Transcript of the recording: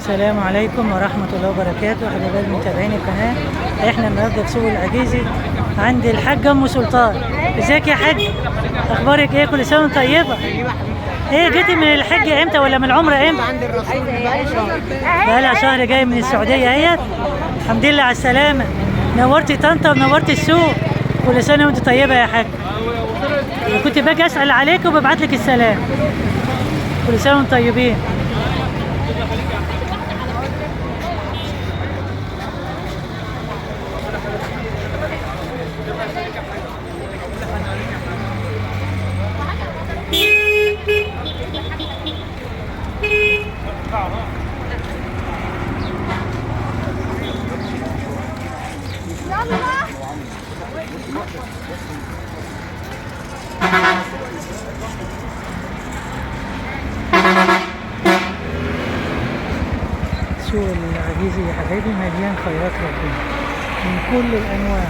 السلام عليكم ورحمة الله وبركاته حبايب متابعين القناة. احنا النهارده في سوق العجيزي عند الحاجة ام سلطان. ازيك يا حاج؟ اخبارك ايه؟ كل سنة وانت طيبة. ايه جيتي من الحج امتى ولا من العمرة امتى؟ عند الرسول بقالي شهر. بقالها شهر جاي من السعودية اهيت. الحمد لله على السلامة، نورتي طنطا ونورتي السوق. كل سنة وانت طيبة يا حاج. وكنت باجي اسأل عليك وببعت لك السلام. كل سنة وانتم طيبين. سوق العجيزي يا حبايبي مليان خيرات ربنا من كل الانواع.